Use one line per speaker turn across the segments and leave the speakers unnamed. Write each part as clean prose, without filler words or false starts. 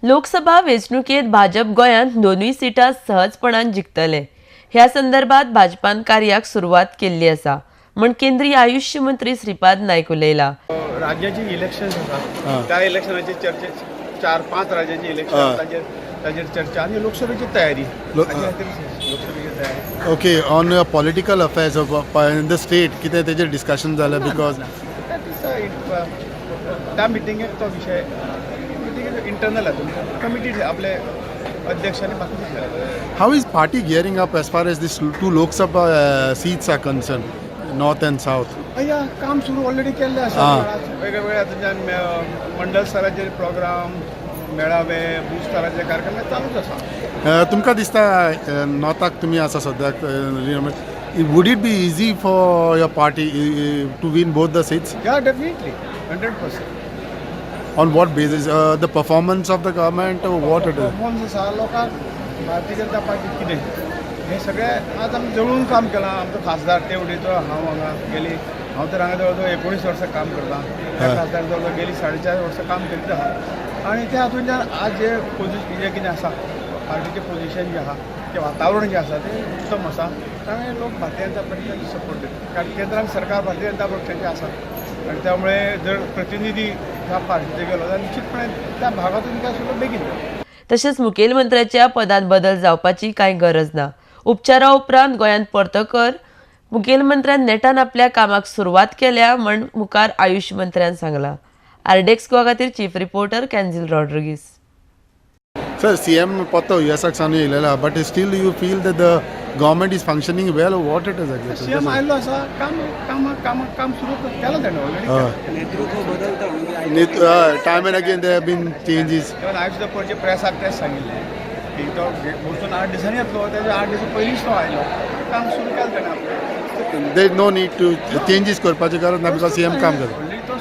लोकसभा वेंचणुकेत भाजप गोंयांत दोनूय सिटां सहजपणान जिखतले. ह्या संदर्भात भाजपान कार्याक सुरवात केल्ली आसा म्हण केंद्रीय आयुष्य मंत्री श्रीपाद नायक उलयला.
राज्याची इलेक्शन आसा, त्या इलेक्शनाची चर्चा, 4-5 राज्याची इलेक्शन ताजेर चर्चा आनी लोकसभेची तयारी, लोकसभेची तयारी.
Okay, on political affairs of in the state कितें तेजेर डिस्कशन जालें? Because
त्या मिटिंगेक तो विशय मिटिंगेक इंटरनल आसा, कमिटी आपले अध्यक्ष आनी बाकीचे.
How is party gearing up as far as this two Lok Sabha seats are concerned, north and south?
या काम सुरू ऑलरेडी केल्लें आसा. वेगवेगळ्या तुमच्या मंडळ स्तराचेर प्रोग्राम, मेळावे, बूथ स्तराचे कार्यक्रम चालूच आसा.
तुमकां दिसता नॉर्थाक तुमी आसा सद्याक, would it be easy for your party to win both the seats?
Yeah, definitely, 100%.
On what basis? The performance of the government or what it is?
Performance आसा, लोकांक भारतीय जनता पार्टी कितें हें सगळें आज आमी जवळून काम केलां. आमचो खासदार ते वटेचो, हांव हांगा गेली, हांव तर हांगा जवळ जवळ 19 वर्सां काम करतां. त्या खासदार जवळ जवळ गेली 4.5 वर्सां काम करीत आहा आनी त्या हातूंतल्यान आज जे पोजिशन जें कितें आसा, पार्टीचें पोजिशन जें आहा, तें वातावरण जें आसा तें उत्तम आसा. त्यामुळे लोक भारतीय जनता पक्षाक सपोर्ट दिता, कारण केंद्रान सरकार भारतीय जनता पक्षाचें आसा आनी त्यामुळे जर प्रतिनिधी ह्या पार्टीचे गेलो जाल्यार निश्चितपणे त्या भागातून विकास सुद्दां बेगीन जाता.
तशेंच मुखेलमंत्र्याच्या पदांत बदल जावपाची कांय गरज ना. उपचारा उपरांत गोंयांत परतकर मुखेलमंत्र्यान नेटान आपल्या कामाक सुरवात केल्या म्हण मुखार आयुष मंत्र्यान सांगला. आरडीएक्स गोवा खातीर chief reporter Kenzil Rodrigues.
Sir, CM परतो युएसाक सावन येयलेला, but still you feel that the government is functioning well or what it is exactly?
CM आयल्लो आसा, काम काम काम काम सुरू केलां ताणें ऑलरेडी.
नेतृत्व बदलता म्हणून.
Time and again there have been changes.
तेव्हा हांवें सुद्दां पणजे प्रेसाक तेंच सांगिल्लें की तो वचून 8 दिसांनी येतलो, तेज्या 8 दिसां पयलींच तो आयलो, काम सुरू केलें ताणें आपलें.
There is no need to changes करपाची गरज ना because CM काम करता.
ऑलरेडी तो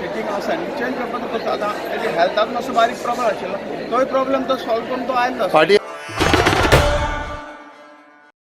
सिटींग आसा आनी चेंज करपाचो कसो आतां तेजे हेल्थाक मातसो बारीक प्रॉब्लम आशिल्लो, तोय प्रॉब्लम तो सॉल्व करून तो आयलो.
पार्टी